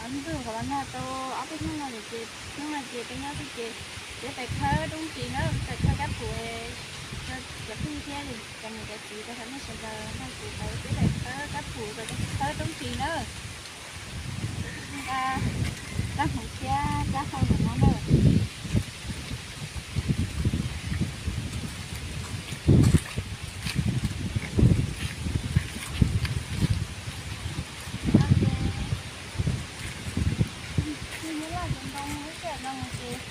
Ntuj, qhov los nag tau ob peb hnub no lawm ces hnub no ces peb nyob xwb ces peb pais khawb roob ris na, pais khawb kab pum rau cov phooj ywg thiab cov niam cov txiv rau cov nej sawv daws nrog kuv pais, peb pais khawb kab pum rau, khawb roob ris na. Nqa rab hmoov thiab rab hau ntawm no na. Nyob Laj cov ntoo lub sij hawm no ces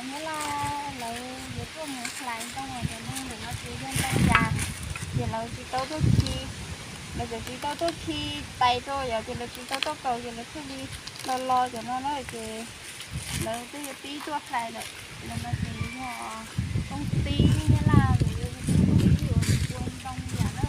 Nyob Laj lawv yuav tuaj mus hlais ntoo, cov ntoo ntawm no ces yog ntoo yas, ces lawv tsis tau tuaj khi, lawv tseem tsis tau tuaj khi tais rau yom, ces lawv tsis tau tuaj kaus ces lawv thiaj li los los cov no na, ces lawv twb yuav pib tuaj hlais lawm. Cov no ces yog koob tib Nyob Laj lawv yuav ua koob tib uas ua ntoo yas na.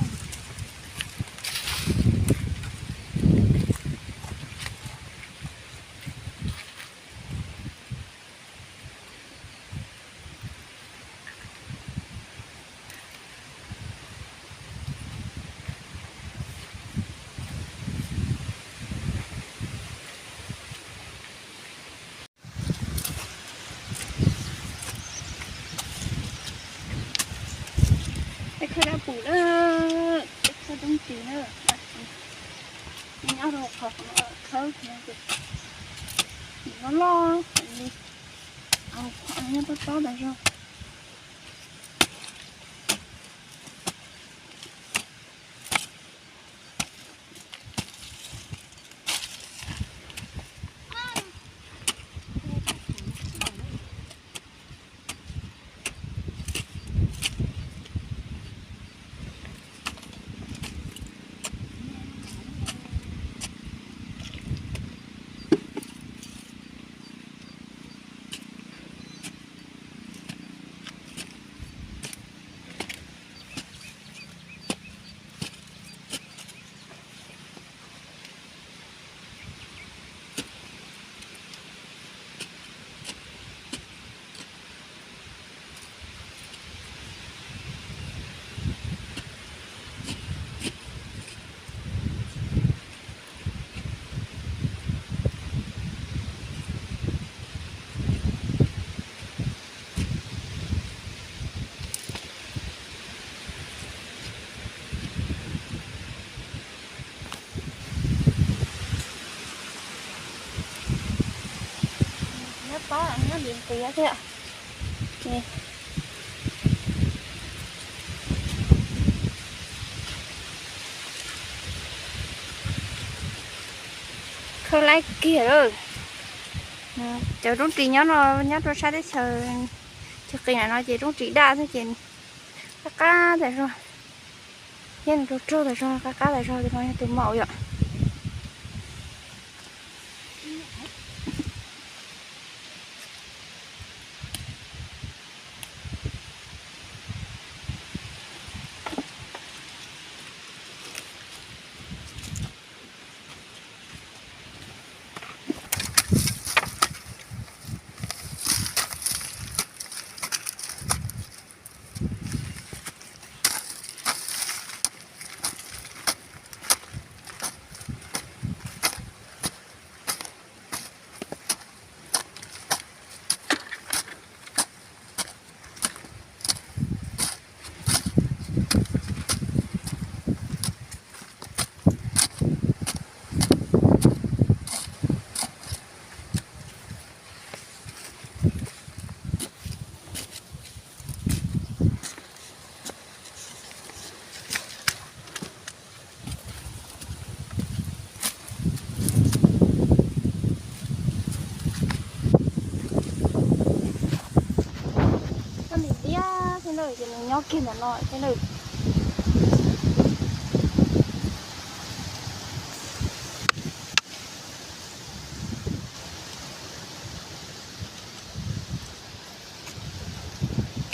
Peb khawb dab pum na, peb khawb roob ris na, nyob rau qhov khawb no ces loj loj li, nyob tob tob tas zog. Nyob tob nyob lim nqias thiab. Khawb laib kiag lawm. Cov roob ris nyob no, nyob rau sab teb chaws Chawv Qis no ces roob ris daj xwb ces qab qab tas zog, thiab nws rog rog tas zog, qab qab tas zog, tus no yog tus maum yom. Koj nim tiab xwb na, ces nws nyob kiag ntawm no xwb na.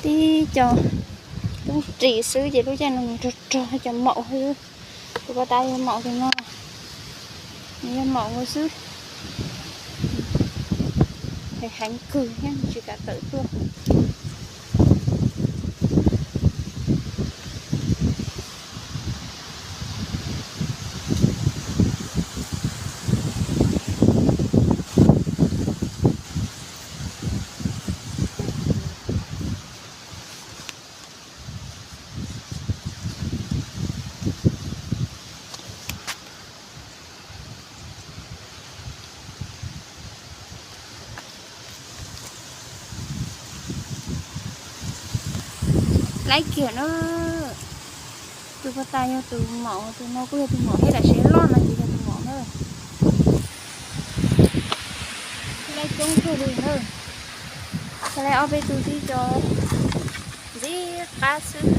Tib co roob ris xwb ces lub caij no nws rog rog, cov maum xwb. Tus ko taw yog maum, tus no nws yog maum xwb. Heev heev kawg thiab tsis kam tawm tuaj. Ib kiag na, tus puag ta yog tus maum, tus no kuj yog tus maum thiab, tam sim loj no ces yog tus maum na. Laj coob kawg li na. Txhais lais ob peb tus tib co ntxim qab xwb.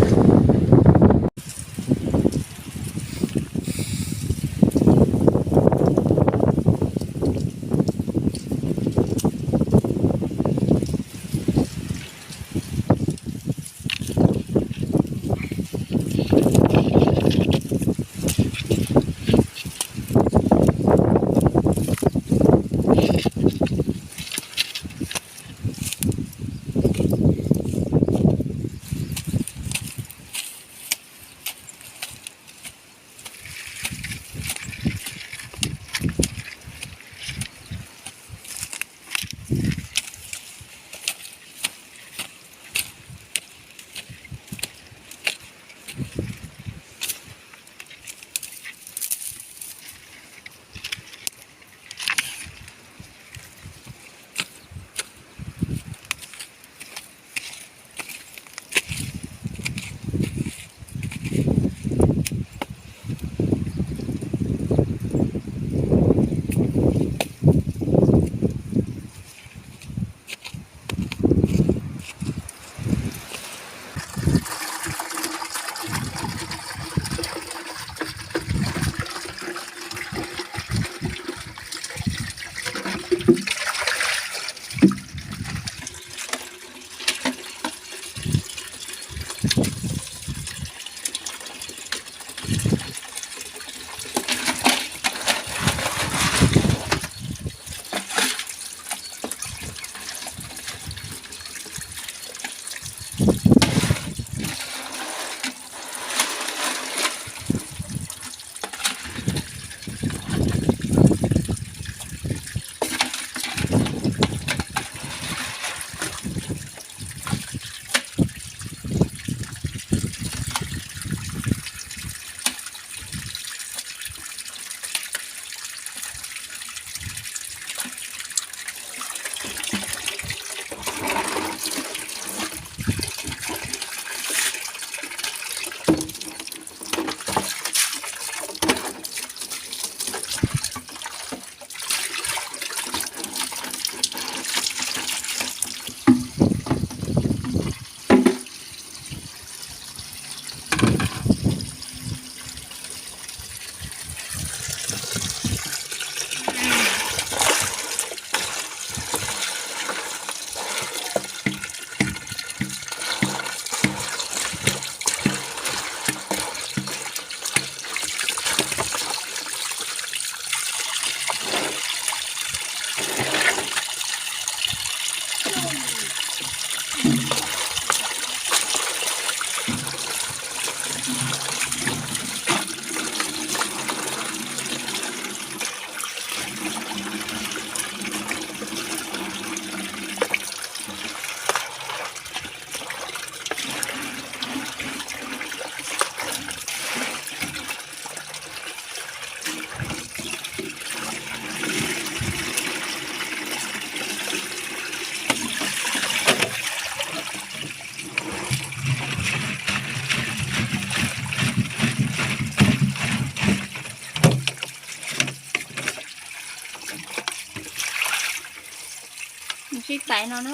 Nws sib tais no na,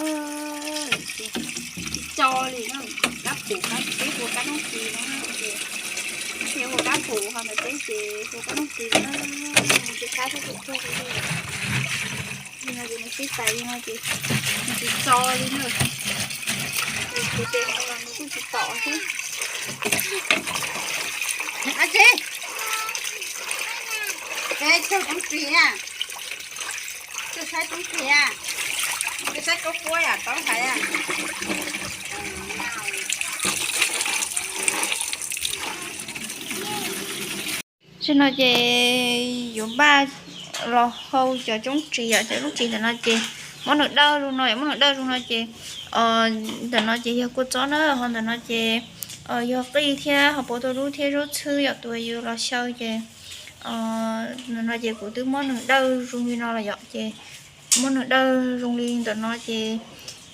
tsis tso li no, kab pum kab peb hu kab noob tis no ces, peb hu kab pum ho ntawm peb ces hu kab noob tis no na, tsis kab thiab kuj khuag li. Li no ces nws sib tais li no ces nws tsis tso li na. Ces tes no los nws kuj tsis tom xwb. Ab tsi, peb caug coob tsis a, caug saib coob tsis a, caug saib coob puab yam tau hais a. Tam sim no ces yuav npaj los hau cov coob tsis yom, cov coob tsis ntawm no ces muab nws dawj zoo no, muab nws dawj zoo no ces ntawm no ces yog kua txob na, ho ntawm no ces yog qij thiab ho puas tau dub thiab zaub txhwb yom, tus uas yus los xyaw ces ntawm no ces kuv twb muab nws dawj zoo li no los yom, ces muab nws dawj zoo li ntawm no ces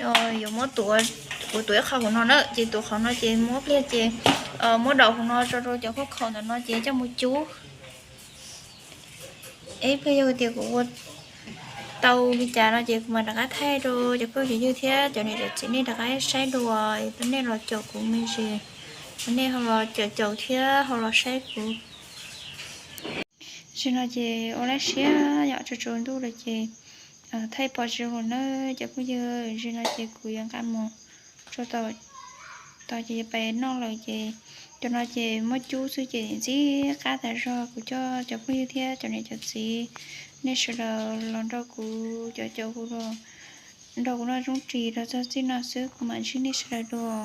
yuav muab tuav Kuv tuav ib qho hauv no na, ces tuav qhov no ces muab pliag ces muab daus hauv no tso rau cov khaub khaum ntawm no ces coj mus cub. Ib pliag yog tias kuv ua tau li cas no ces kuv mam rov qab thaij rau cov phooj cov ywg thiab cov niam cov txiv nej rov qab saib dua, nej los caum kuv me ntsis, nej ho los caum caum thiab ho los saib kuv. Tam sim no ces ua lab siab yom, tsaus tsaus ntuj lawm ces thaij pom tsis zoo lawm na cov phooj ywg. Tam sim no ces kuv yuav nqa mus tso tau, ces yuav pais noj lawm ces cov no ces muab cub xwb ces ntxim qab tas zog. Kuv coj cov phooj ywg thiab cov niam cov txiv nej sawv daws los nrog kuv caum caum kuv, nrog kuv noj zoo ris rau txog txij no xwb, kuv mam ntsib nej sawv daws dua.